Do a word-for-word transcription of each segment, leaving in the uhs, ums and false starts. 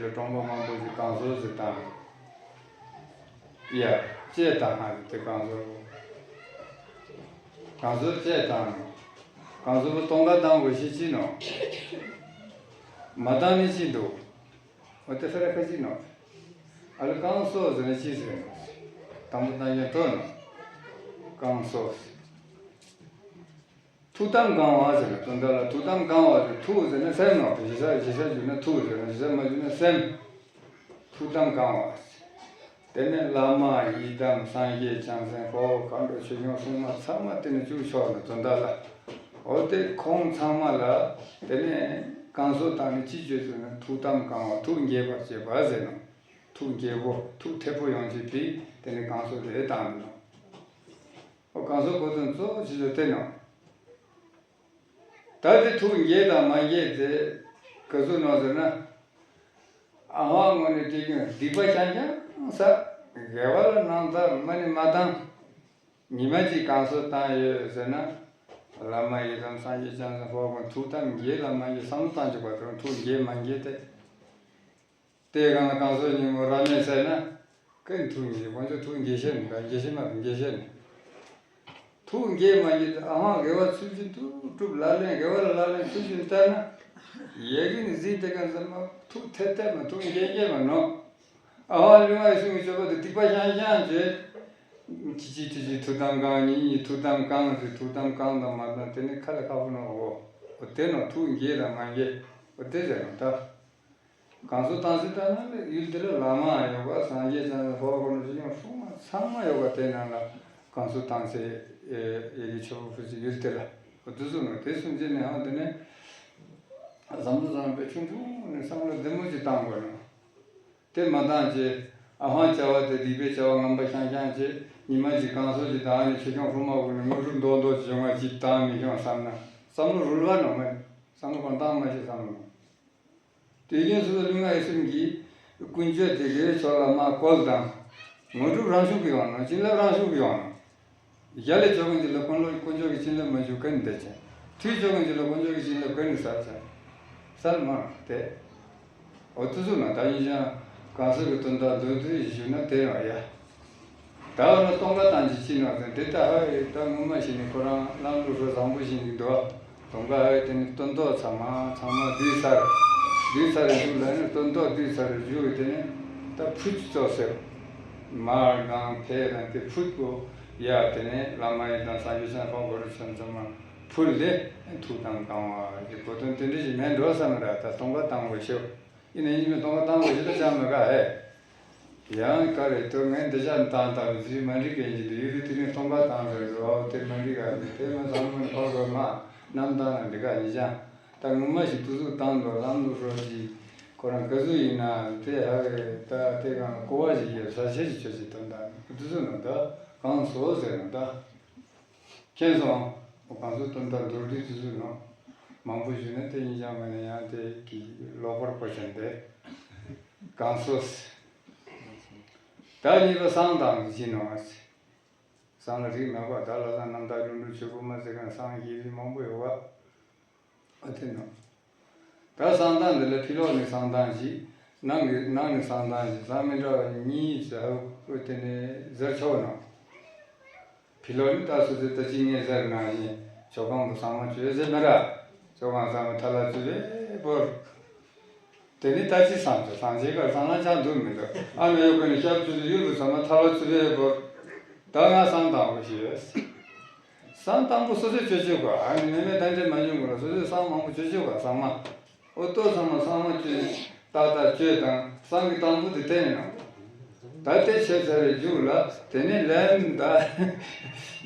གྲོང་པ་མང་པོ་ཞིག་བསྐང་གསོ་ཞིག་བཏང་། ཡ། ཅེས་བཏང་ཧ་ཟེར་ཏེ་བསྐང་གསོ། བསྐང་གསོ་ཅེས་བཏང་། བསྐང་གསོ་པོ་སྟོན་ཀ་བཏང་དགོས་ཤེས་ཅི་ནོ། མ་བཏང་ནི་ཅི་འདུག་འོ་དེ་ཕེ་ར་ཁ་ཅིག་ནོ། ཨ་ལ་བསྐང་གསོ་ཟེར་ན་ཅི་ཟེར་ནོ། དང་པོ་བཏང་ཡང་དོ་ནོ། བསྐང་གསོ་ཟེར། ཐུགས་དམ་བསྐང་བ་ཟེར་ན་དོན་དག་ལ་ཐུགས་དམ་བསྐང་བ་ཟེར། ཐུགས་ཟེར་ན་སེམས་ནོ། གཞི་ས་གཞི་ས་བརྗོད་ན་ཐུགས་ཟེར་ན་གཞི་ས་མ་བརྗོད་ན་སེམས། ཐུགས་དམ་བསྐང་བ་ཟེར། དེ་ནས་བླ་མ་ཡི་དམ་སངས་རྒྱས་བྱང་སེམས་དཔའ་བོ་མཁའ་འགྲོ་ཆོས་སྐྱོང་སྲུང་མ་ཚང་མ་དེ་ནས་བཅུག་ཆོག་ནས་དོན་དག་ལ། འོ་དེ་ཁོང་ཚང་མ་ལ་དེ་ནས་བསྐང་གསོ་བཏང་ནས་ཅི་བྱོས་ཟེར་ན་ཐུགས་དམ་བསྐང་བ། ཐུགས་དགྱེས་པར་བྱེད་པ་ཟེར་ནོ། ཐུགས་དགྱེས་པོ་ཐུགས་ཐད་པོ་ཡོང་བྱེད་པའི་དེ་ནས་བསྐང་གསོ་དེ་བཏང་ནོ། འོ་བསྐང་གསོ་གོ་དོན་གཙོ་བོ་ཅི་ཟེར་དེ་ནོ། ད་དེ་ཐུགས་དགྱེས་དང་མ་དགྱེས་དེ་ག་ཚོད་ནོ་ཟེར་ན། ཨ་ཧོ་ངོ་ནས་དེ་གྱོན་སྡིག་པ་རྐྱང་རྐྱང་ས། དགེ་བ་ལ་སྣང་དག་མ་ནི་མ་བཏང་། ཉི་མ་གཅིག་བསྐང་གསོ་བཏང་ཡོད་ཟེར་ན། བླ་མ་ཡི་དམ་སངས་རྒྱས་བྱང་སེམས་དཔའ་བོ་ཐུགས་དམ་དགྱེས་ལ་མ་དགྱེས་བསམ་བློ་བཏང་བཅུག་པ་དང་ཐུགས་དགྱེས་མ་དགྱེས་ཏེ། དེའི་སྒང་ལ་བསྐང་གསོ་ཉིན་མོ་ར་མེད་ཟེར་ན། ཀུན་ཐུགས་དགྱེས། དཀོན་མཆོག་ཐུགས་དགྱེས་ཤེས་མི་འདུག་དགྱེས་ཤེས་མ་དགྱེས་ཤེས་ནི། ཐུགས་དགྱེས་མ་དགྱེས་ཏེ་ཨ་མ་དགེ་བ་ཚུལ་བཞིན་དུ་སྒྲུབ་ལག་ལེན་དགེ་བ་ལ་ལག་ལེན་ཚུལ་བཞིན་བསྟར་ན། ཡ་གི་ནི་གཟིགས་དེ་ག་ཚོད་མ་ཐུགས་ཐད་ཐད་མ་ཐུགས་དགྱེས་དགྱེས་མ་ནོ། ཨ་ཧོ་ལུས་ངག་ཡིད་གསུམ་གྱི་སྤྱོད་པ་དེ་སྡིག་པ་རྐྱང་རྐྱང་བྱས། ཅི་ཅི་ཅི་ཅི་ཐུགས་དམ་བསྐང་། གཉིས་གཉིས་ཐུགས་དམ་བསྐང་ཟེར། ཐུགས་དམ་བསྐང་དང་མ་བསྐང་དེ་ནི་ཁ་ལ་ཁ་བུ་ནོ། འོ་འོ་དེ་ནོ་ཐུགས་དགྱེས་དང་མ་དགྱེས། འོ་དེ་ཟེར་ནོ་ད། བསྐང་གསོ་བཏང་ཚེ་ལྟར་ན་ནི་ཡུལ་དེ་ལ་བླ་མ་ཡོད་པ། སངས་རྒྱས་བྱང་སེམས་དཔའ་བོ་ཁོ་ན་ཆོས་སྐྱོང་སྲུང་མ་ཚང་མ་ཡོད་པ། དེ་ནང་ལ་བསྐང་གསོ་བཏང་ཚེ་ཡ་གི་མཆོད་པ་ཕུལ་ཚེ་ཡུལ་དེ་ལ་འོ་དེ་ཚོ་ནོ། དེ་སུན་འབྱིན་ནས་ཧང་དེ་ནས་བསམ་བློ་བཟང་པོ་ཆུང་ཆུང་ནས་བསམ་བློ་བདེ་མོ་ཅིག་བཏང་དགོས་ནོ། དེ་མ་བཏང་བྱས་ཨ་ཧང་བྱ་བ་དེ་སྡིག་པའི་བྱ་བ་ངན་པ་རྐྱང་རྐྱང་བྱས། ཉི་མ་གཅིག་བསྐང་གསོ་ཅིག་བཏང་ནས་ཆོས་སྐྱོང་སྲུང་མ་བོ་ནས་དངོས་གྲུབ་མདོག་མདོག་ཅིག་བྱུང་བ་ཅིག་བཏང་མི་བྱུང་བསམ་ན་བསམ་བློ་རུལ་བ་ནོ་མེད། བསམ་བློ་གང་བཏང་མ་ཤེས་བསམ་བློ། དེ་རྐྱེན་སོ་སོ་ལུས་ངག་ཡིད་གསུམ་གྱི་ཀུན་སྤྱོད་དེ་དགེ་བའི་ཕྱོགས་ལ་མ་བཀོལ་དང་། དངོས་གྲུབ་རང་ཤུགས་ཀྱིས་ཡོང་ནོ། བྱིན་རླབས་རང་ཤུགས་ཀྱིས་ཡོང་ནོ། ཞལ་ལས་ཆོག་མཁན་ཅིག་ལ་དཀོན་ལོ་དཀོན་མཆོག་གི་བྱིན་རླབས་མ་ཞུགས་ག་ནས་བསྡད་ཅན། ཐུགས་ཆོག་མཁན་ཅིག་ལ་དཀོན་མཆོག་གི་བྱིན་རླབས་ག་ནས་སལ་ཅན། སལ་མ་རུང་སྟེ། འོ་དེ་ཚོ་ན་ད་ཡིན་ཀྱང་བསྐང་གསོ་གི་དོན་དག་མདོར་བསྡུས་ཞིག་ཞུ་ན་དེ་རང་ཡ། ད་འོ་ན་སྟོན་ཀ་བཏང་ཅིག་ཅི་ནོ་ཟེར་དེ་ལྟ་ཧ་ཡི་ད་ངོ་མ་ཞིག་ནི་ཁོ་རང་ལམ་ལུགས་སྲོལ་བཟང་པོ་ཞིག་འདུག་སྟོན་ཀ་ཧ་ཡི་དེ་ནི་སྟོན་ཐོག་ཚང་མ་ཚང་མ་བསྡུས་ཚར། བསྡུས་ཚར་རེ་བཞུགས་ལ་ནི་སྟོན་ཐོག་བསྡུས་ཚར་རེ་བཞུགས་དེ་ནི་ད་ཕུད་ཅིག་བཙོག་ཟེར། མར་དང་ཕེ་དང་དེ་ཕུད་པོ་ཡ་དེ་ནི་བླ་མ་ཡི་དམ་སངས་རྒྱས་བྱང་སེམས་དཔའ་བོ་རུ་ཚང་ཚང་མ་ཕུལ་ལེ་ཐུགས་དམ་བསྐང་བ་གི་གོ་དོན་དེ་འདྲ་ཞིག་མེད་འགྲོ་བསམ་ར། ད་སྟོན་ཀ་བཏང་དགོས་ཤེས། ཡིན་ན་ཡིན་མིན་སྟོན་ཀ་བཏང་དགོས་ཤེས་ད་ཅང་མི་དགའ་ཧེ། ཡང་ག་རེ་ལྟོས་ངས་འདི་ཅག་བཏང་བཏང་བའི་ཚུལ་མ་འགྲིག་གི་ཡིན་གྱི་འདུག་ཡུལ་དུ་དེ་ནས་སྟོན་ཀ་བཏང་ཟེར་རོ། དེ་མ་འགྲིག་ག་དེ་མ་བཟང་མོ་ནི་ཁོ་གོ་མ་གནམ་བཏང་ན་འགྲིག་ག་ཡིན་ཀྱང་། ད་ངོ་མ་ཞིག་ཏུ་ཟུག་བཏང་འདུག་ལམ་ལུགས་རོ་ཅིག་ཁོ་རང་ག་ཟུག་ཡིན་ན་དེ་ཧ་གི་ད་དེ་གང་ལ་གོ་བ་ཞིག་ཡོད་ས་ཆ་ཞིག་ཆོད་ཅིག་དོན་དག་ཏུ་ཟུག་ན་ད་གང་སོ་ཟེར་ན་ད། མཁྱེན་སོང་། གང་སོ་དོན་དག་མདོར་བསྡུས་ཏུ་ཟུག་ནོ། མང་པོ་ཞུས་ན་དེ་ཡིན་ཀྱང་མ་ཡིན་ཡང་དེ་གི་ལོག་པར་གོ་ཆེན་དེ། གང་སོ། ད་གཉིས་པ་བསང་དང་གི་ཅི་ནོ། བསང་ལ་རིགས་མེད་པ་ད་ལ་ལ་རྣམ་དག་ལུང་འདྲུ་ཆོས་སྐུ་མ་ཟེར་མཁན་བསང་གི་རིགས་མང་པོ་ཡོད་པ། ཨ་དེ་ནོ། ད་བསང་དང་འདི་ལ་ཕྱི་ལོགས་ནས་བསང་དང་ཞིག་ནང་གི་ནང་ནས་བསང་དང་ཞིག་བསང་མི་འདྲ་བ་གཉིས་ཟེར་ཧ་གོ་དེ་ནས་ཟེར་ཆོག་ནོ། ཕྱི་ལོགས་ནས་ད་སོ་སོའི་ད་ཅི་ངས་ཟེར་ནང་བཞིན་ཆོ་གང་པོ་བསང་མ་བཅོས་ཟེར་མི་ར། ཆོ་གང་བསང་མ་ཐ་ལ་བཅུ་པའི་བོར། དེ་ནི་ད་ཅི་བསང་ཆོག་བསང་ཆེ་གར་བསང་ལ་ཆགས་འདུག་མི་འདུག་ཨ་མ་ཡོད་ཀ་ནི་ཞབས་ཅུ་དུ་ཡུལ་དུ་ཚང་མ་ཐ་ལ་ཆུ་བས་བོར། ད་ང་བསང་དང་པོ་ཞིག་ཡོད། བསང་དང་པོ་སོ་སོས་ཆོས་ཆོས་གོ་ཨ་ནི་མེ་མེ་ད་འདྲེ་མ་བྱུང་གོ་ལ་སོ་སོས་བསང་མང་པོ་ཆོས་ཆོས་གོ་བསང་མ། ཨོ་ཏོ་ཚང་མ་བསང་མ་ཆོས་ཏག་ཏག་ཆོས་དང་བསང་གི་དང་པོ་དེ་བསྟན་ཡིན་ནོ། ད་དེ་ཆོས་ཚར་བའི་མཇུག་ལ་དེ་ནི་ལན་ད་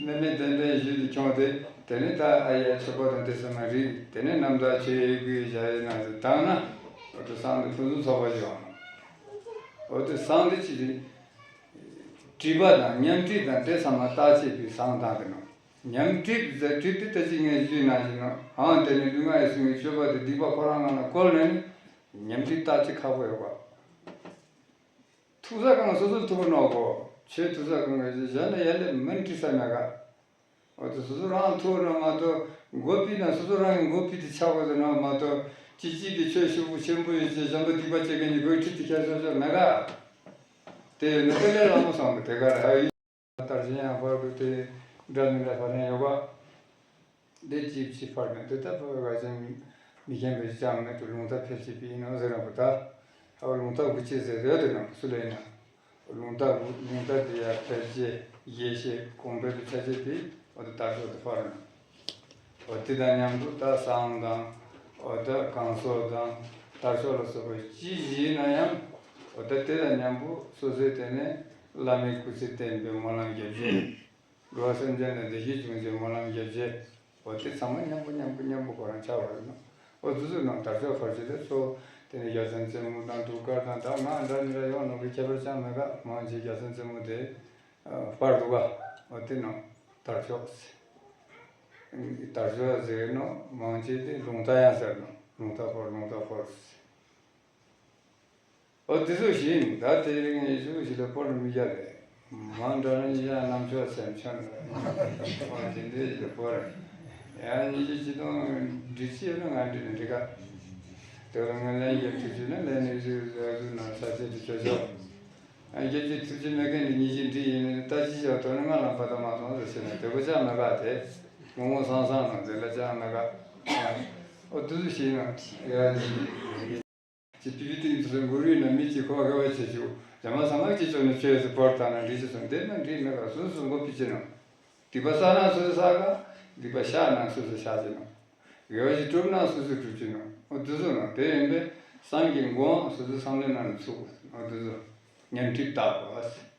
མེ་མེ་ད་འདྲེ་ཞུས་ཏེ་ཁྱོང་དེ། དེ་ནས་ད་ཨ་ཡ་ཆོས་པ་དང་དེ་ཚང་མ་རིག་དེ་ནས་རྣམ་དག་ཆོས་ཡོད་དགུའི་བྱ་ཡི་ནང་དུ་བཏང་ན་འོ་དེ་བསང་དེ་ཕུན་སུམ་ཚོགས་པ་ཡོང་། འོ་དེ་བསང་དེ་ཅི་རེད། སྒྲིབ་པ་དང་ཉམས་སྒྲིབ་དང་དེ་ཚང་མ་བརྟག་དཔྱད་པའི་བསང་བཏང་དེ་ནོ། ཉམས་སྒྲིབ་ཟེར་སྒྲིབ་དེ་ད་ཅི་ངས་ཞུས་ན་ཞིག་ནོ་ཧང་དེ་ནས་ལུས་ངག་ཡིད་གསུམ་གྱི་སྤྱོད་པ་དེ་སྡིག་པ་ཁོ་རང་ངང་ལ་བཀོལ་ནས་ནི་ཉམས་སྒྲིབ་བརྟག་དཔྱད་ཁག་པོ་ཡོད་པ། ཐུག་ས་གང་སོ་སོར་ཐུག་པ་ནོ་གོ། ཆོས་ཐུག་ས་གང་གི་གཞན་ལ་ཡ་ལས་མིན་དྲི་ས་མེད་ག་འོ་དེ་སོ་སོ་རང་ཐུག་ན་མ་གཏོགས་མགོ་ཕུད་ན་སོ་སོ་རང་གི་མགོ་ཕུད་དེ་ཆགས་པ་ཟེར་ན་མ་གཏོགས་ ཅི་ཅི་གི་ཆོས་ཤོག་བུ་ཆེན་པོ་ཡོད་ཅེས་གཞན་པ་སྡིག་པ་བྱེད་མཁན་གྱི་གོས་ཁྲིད་དེ་ཁྱེར་ཤོག་ཤོག་མེད་ག། དེ་ནི་དཔེ་ལས་སླ་མོ་སོང་གི་དེ་ག་ར་ཡིན། དར་ཞིང་ཡང་བར་དུ་དེ་འདྲ་མི་འདྲ་ཕར་ནས་ཡོད་ག། འདི་ཅིབ་ཅིབ་ཕར་ནས་འདི་ལྟ་བུ་ག་ཅན་མི་མཁྱེན་པའི་ཅང་མེད་དུ་ལུང་ཐག་ཕལ་ཆེར་པའི་ནང་ཟེར་རང་པོ་ད། ཨའོ་ལུང་ཐག་དགུ་ཅེས་ཟེར་ཡོད་དེ་ནང་སུ་ལས་ཡིན་ན། ལུང་ཐག་དགུ་ལུང་ཐག་དེ་ཡང་ཕལ་ཆེར་རྒྱས་བཤད་གོང་འཕེལ་དུ་ཆ་ཆེ་དེ་འོ་དེ་དར་ཤོག་དེ་ཕར་ནས། འོ་དེ་དང་མཉམ་དུ་ད་བསང་དང་འོ་ད་གང་ཟོག་དང་དར་ཤོག་ལ་སོགས་པ་ཅི་ཞིག་ཡིན་ན་ཡང་འོ་ད་དེ་དང་མཉམ་པོ་སོ་སོའི་དེ་ནས་བླ་མའི་སྐུ་ཚེ་བརྟན་པའི་སྨོན་ལམ་རྒྱབ་བྱེད། འགྲོ་བ་སེམས་ཅན་ལ་བདེ་སྐྱིད་འབྱུང་ཆེད་སྨོན་ལམ་རྒྱབ་བྱེད། འོ་དེ་ཚང་མ་མཉམ་པོ་མཉམ་པོ་མཉམ་པོ་ཁོ་རང་ཆགས་པ་རེད་ན། འོ་དེ་ཚོ་ནང་དར་ལྕོག་ཕར་ཕྱིན་དེ་ཚོ་དེ་ནས་རྒྱལ་མཚན་རྩེ་མོ་དང་གདུགས་དཀར་དང་ད་ང་འདྲ་མི་འདྲ་ཡོང་ནོ་གི་ཁྱད་པར་ཅང་མེད་ག། མང་ཆེ་རྒྱལ་མཚན་རྩེ་མོ་དེ་སྤར་འདུག་ག། འོ་དེ་ནང་དར་ལྕོག་དར་ལྕོག་ཟེར་ནོ་མང་ཆེ་དེ་ལུང་རྟ་ཡང་ཟེར་ནོ་ལུང་རྟ་ཕོར་ལུང་རྟ་ཕོར། ཨོ་དེ་ཚོ་བཞིན་ད་དེ་རིང་ངས་ཞུ་ཞིག་ལ་སྤོར་མི་རྒྱག་རེད། མང་དྲགས་ན་ཉིན་ཞག་རྣམ་ཚོགས་སེམས་ཆོན་རེད། ཨོ་དེ་འདྲའི་ཞིག་ལ་སྤོར་རེད། ཡང་ཉིན་ཞག་ཅི་དང་འགྲིག་ཅི་ཡོད་ན་ང་འགྲིག་ན་འགྲིག་ག། དེ་ལ་ང་ལན་རྒྱབ་ཐུབ་ཀྱི་ན་ལན་ནི་ཞུ་ཟ་ཟུ་ན་ས་ཆ་དེ་ཆོ་ཆོ། ཨ་རྒྱབ་ཀྱི་ཐུབ་ཀྱི་མེད་མཁན་དེ་ཉིན་ཞག་འགྲིག་ཡིན་ནི་ད་ཅི་བྱ་དོ་ནི་ང་ལ་པ་ད་མ་སོང་ཟེར་ཟེར་ན་དེ་གོ་ཅག་མེད་ག་དེ། ངོ་ངོ་སང་སང་ན་དེ་ལ་ཅག་མེད་ག། ཨོ་དུ་དུ་ཞིག་ན་ཡ་ཅི། ཅི་པི་པི་ཏིང་དུ་སོང་མགོ་རུས་ན་མི་གཅིག་ཁོ་དགའ་བ་བྱེད་ཆུག་རྒྱ་མ་ཚང་མ་གཅིག་ཆོག་ནས་ཆོས་སུ་བོར་བཏང་ན་འགྲིག་ཅི་སོང་དེ་ན་འགྲིག་མེད་པར་སོ་སོ་མགོ་ཕི་ཅི་ནོ། སྡིག་པ་བསགས་ན་སོ་སོ་བསགས་ག། སྡིག་པ་བཤགས་ན་སོ་སོ་བཤགས་ཅི་ནོ། དགེ་བ་ཞིག་བསྒྲུབ་ན་སོ་སོ་སྒྲུབ་ཅི་ནོ། འོ་དུ་སོ་ནོ་དེ་ཡིན་པས་བསམ་གྱི་མགོའང་སོ་སོ་བསམ་བློའི་ནང་ནས་ཚུགས། འོ་དུ་སོ་ཉམས་ཁྲིད་བཏགས་པ།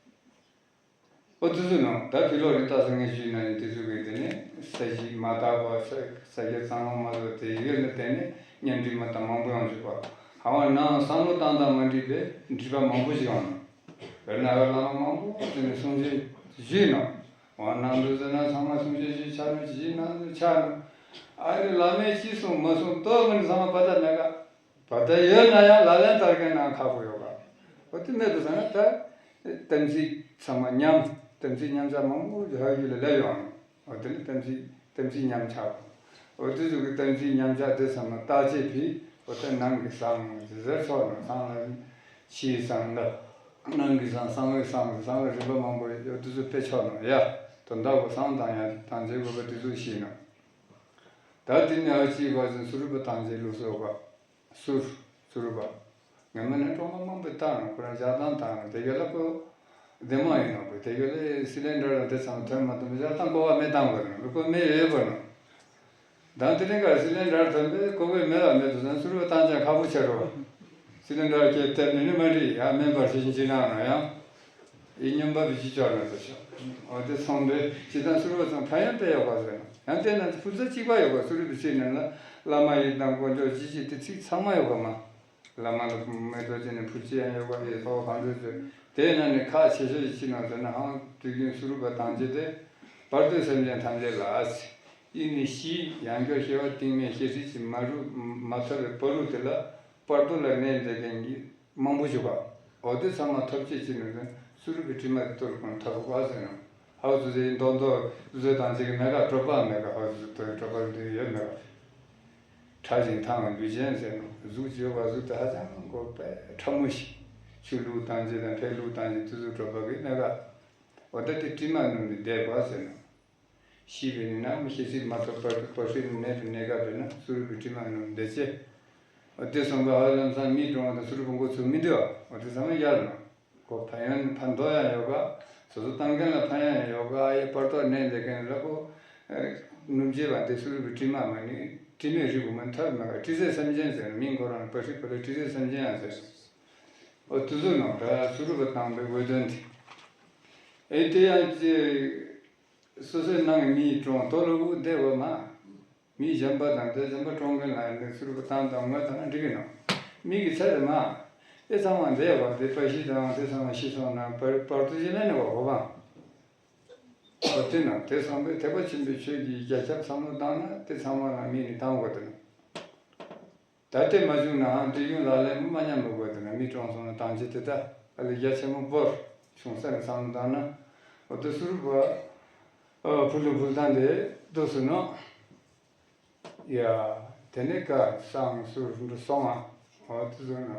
ཨོ་དེ་ཚོ་ནང་ད་ཕི་ལོག་རི་ལྟ་ས་ངས་ཞུས་ན་ཡིན་དེ་ཚོ་གི་དེ་ནས་ས་གཞི་མ་དག་པ་ས་ས་རྒྱ་གཙང་མ་མ་བཟོ་དེ་ཡོད་ན་དེ་ནས་ཉམས་འགྲིག་མ་དང་མང་པོ་ཡང་བྱུང་བ། ཧ་བ་ནང་བསམ་བློ་བཏང་དང་མ་འགྲིག་པའི་འགྲིག་པ་མང་པོ་ཞིག་ཡོང་ན། དཔེར་ན་ཨ་བླ་མ་མང་པོ་དེ་ནས་གསུང་ཆོས་ཞུས་ན། འོ་ནང་དུ་ཟེར་ན་ཚང་མ་གསུང་ཆོས་ཞུས་ཆགས་ན་ཅི་ཞིག་ནང་དུ་ཆགས་ན། ཨ་རི་བླ་མས་ཅི་གསུང་མ་གསུང་ལྟོས་མིན་ཚང་མ་པ་ད་མེད་ག། བར་ཐག་ཡོད་ན་ཡང་ལག་ལེན་བསྟར་མཁན་ནང་ཁག་པོ་ཡོད་པ། འོ་དེ་མེད་དུ་ཟ་ན་ད། དམ་ཚིག་ཚང་མ་ཉམས། དམ་ཚིག་ཉམས་ཆག་མང་པོ་ཡོད་ཡུལ་ལ་སླེབས་ཡོང་། འོ་དེ་ནི་དམ་ཚིག་དམ་ཚིག་ཉམས་ཆག་འོ་དེ་ཚོ་གི་དམ་ཚིག་ཉམས་ཆག་དེ་ཚང་མ་བརྟག་དཔྱད་ཕི། འོ་དེ་ནང་གི་བསམ་ཟེར་ཆོག་ནོ་ཚང་ལ། ཕྱིའི་བསམ་ལ། ནང་གི་བསམ་བསམ་བློའི་བསམ་བསམ་བློ་རིམ་པ་མང་པོ་ཡོད་དེ་ཚོ་དཔེ་ཆོག་ནོ་ཡ། དོན་དག་གི་བསམ་བཏང་ཡ་བཏང་བྱེད་དགོས་པ་དེ་ཚོ་ཤེས་ནོ། ད་དེ་ནས་ཨ་ཅིའི་བར་དུ་སུ་རུ་པ་བཏང་བྱེད་ལུགས་སོ་བ། སུར། སུར་བ། ངས་མ་ནས་གྲོགས་མོ་མང་པོས་བཏང་ནོ་ཁོ་རང་བཞག་སྟངས་བཏང་ནོ་དེ་ག་ལ་ཁོ། བདེ་མོ་ཡིན་ནོ་ཁོ་དེ་ག་ལ་སི་ལིན་ཌར་དང་དེ་ཚང་མ་ཐོན་མ་ཐོན་བཞག་སྟངས་གོ་བ་མེད་བཏང་དགོས་ནོ་ཁོ་མེད་ཡོད་དགོས་ནོ། ད་དེ་རིང་ག་སི་ལིན་ཌར་ཐོན་པས་གོ་བའི་མེད་ལ་མེད་དུ་སོང་སུར་བ་བཏང་ཅང་ཁག་པོ་ཆེ་རོ། སི་ལིན་ཌར་སྐྱེལ་ཐེབས་ནས་ནི་མ་འགྲིག་ཡ་མེན་པར་ཤེས་བཞིན་ཅི་གནང་ན་ཡང་། ཡིན་སྙོམས་པ་བི་ཅི་ཅོར་ན་དུ་ཤོག་འོ་དེ་ཚང་པས་ཇི་ལྟར་སུར་བ་ཚང་ཕན་ཡོན་དཔེ་ཡོད་པ་ཟེར་ན་ཡང་དེ་ན་ཕུར་ཚ་གཅིག་པ་ཡོད་པ་སུ་རུ་བི་ཅི་ནས་ལ་བླ་མ་ཡི་དང་དཀོན་མཆོག་ཅི་ཅི་དེ་ཚིག་ཚང་མ་ཡོད་པ་མ། བླ་མ་ལ་མེ་ཏོག་ཅི་ནས་ཕུར་ཅི་ཡང་ཡོད་པ་ཡི་ཐོག་གང་འདོད་ཅི་དེ་ན་ནི་ཁ་ཆེ་ཤོས་ཡི་ཅི་ན་ཟེར་ན་ཧང་དུས་རྒྱུན་སུ་རུ་བ་དང་ཅི་དེ་བར་དོའི་སེམས་ཅན་ཐམས་ཅད་ལ་ཨ་ཙི་ཡིད་ནི་ཤི་ཡང་སྐྱོ་ཤེས་པ་གཏིང་མེད་ཤེས་ཚིག་ཅི་མ་རུ་མ་ཐར་བའི་བར་དོ་དེ་ལ། བར་དོ་ལ་གནས་མཛད་མཁན་གྱི་མང་པོ་ཞིག་པ། འོ་དེ་ཚང་མ་ཐོབ་ཆེད་ཅི་ནས་ཀྱང་སུ་རུ་པའི་དྲི་མ་དེ་གཏོར་གང་ཐབས་པ་ཟེར་ན། ཧའུ་ཙུ་ཟེར་མདོག་མདོག་བཟོས་དང་ཅིག་མེད་ག་གྲོད་པ་མེད་ག་ཧའུ་ཙུ་ཟེར་གྲོད་པ་འདི་ཡོད་མེད་ག། ཕྲ་ཞིང་ཐང་བའི་ལུས་ཅན་ཟེར་ན་གཟུགས་ཅི་ཡོད་པ་གཟུགས་དེ་ཧ་ཅང་གོ་པས་ཕྲ་མོ་ཞིག་ཆུ་བླུགས་དང་ཅི་དང་ཕད་བླུགས་དང་ཅི་དེ་ཚོ་གྲོད་པ་གི་མེད་ག། འོ་ད་དེ་དྲི་མ་ནུབ་ནས་བསྡད་པ་ཟེར་ན། ཤི་བའི་ནི་ནམ་ཤི་ཚིག་མ་ཐོབ་པར་དུ་བར་ཤི་ནི་མེད་པའི་གནས་སྐབས་རེད་ན་སུ་རུ་པའི་དྲི་མ་རྣམས་འདི་ཅེ། འོ་དེ་སོང་པ་ཨ་ལམ་སང་མིའི་གྲོང་དང་སུ་རུ་པ་འགོ་ཚུགས་མི་འདུག་འོ་དེ་ཚང་མ་ཡར་ནོ། ཁོ་ཕན་ཡོན་ཕན་ཐོགས་ཡང་ཡོད་ག། སོ་སོ་བཏང་མཁན་ལ་ཕན་ཡོན་ཡོད་ག་ཨ་ཡེ་བར་དོ་གནས་འདི་མཁན་ལ་ཁོ། ནུབ་རྗེས་པ་འདི་སུ་རུ་པའི་དྲི་མ་མ་ནི་དྲི་མའི་རིགས་པོ་མ་ཐར་མ་ག་དྲི་ཟའི་སེམས་ཅན་ཟེར་མིང་ཁོ་རང་བར་ཤི་བ་ལ་དྲི་ཟའི་སེམས་ཅན་ཡང་ཟེར། འོ་དེ་ཚོ་ནང་ད་སུ་རུ་པ་བཏང་པའི་དགོས་དོན་དེ། ཨེ་དེ་ཡང་ཅི། སོ་སོའི་ནང་གི་མིའི་གྲོང་དོ་ལོ་བུ་བདེ་བ་མ། མི་གཞན་པ་དང་དེ་གཞན་པ་གྲོང་གི་ལ་ནི་ཚུར་བུ་བཏང་དང་ངོ་དང་འགྲིག་གི་ནོ། མི་གི་ཚེ་རེ་མ། དེ་ཚང་མ་བདེ་བ་དེ་པ་ཤི་དང་དེ་ཚང་མ་ཤི་སོང་ན་བར་བར་དུ་ཞི་ལ་ནི་བ་གོ་བ། འོ་དེ་ན་དེ་སོང་པས་ཐེག་པ་ཆེན་པོའི་ཆོས་ཀྱི་རྒྱ་ཁྱབ་བསམ་བློ་བཏང་ན་དེ་ཚང་མ་ལ་མི་ནི་བཏང་དགོས་དེ་ནོ། ད་ལྟའི་མ་བྱུང་ནའང་དུས་རྒྱུན་ལག་ལེན་མི་མ་ཉམས་པ་དགོས་དེ་ན་མི་གྲོངས་སོང་ན་དང་ཅི་དེ་ལྟ་ཨ་ལེ་རྒྱ་ཆེན་མོ་བོར་བྱུང་ས་ནས་བསམ་བློ་བཏང་ན་འོ་དེ་སུ་རུ་བ་ཨ་ཕུ་ལུ་ཕུལ་དང་དེ་ལྟོས་སུ་ནོ། ཡ། དེ་ནས་ཀ་སང་སུ་འགྲོ་སོང་ང་། འོ་དེ་ཚོ་ནི།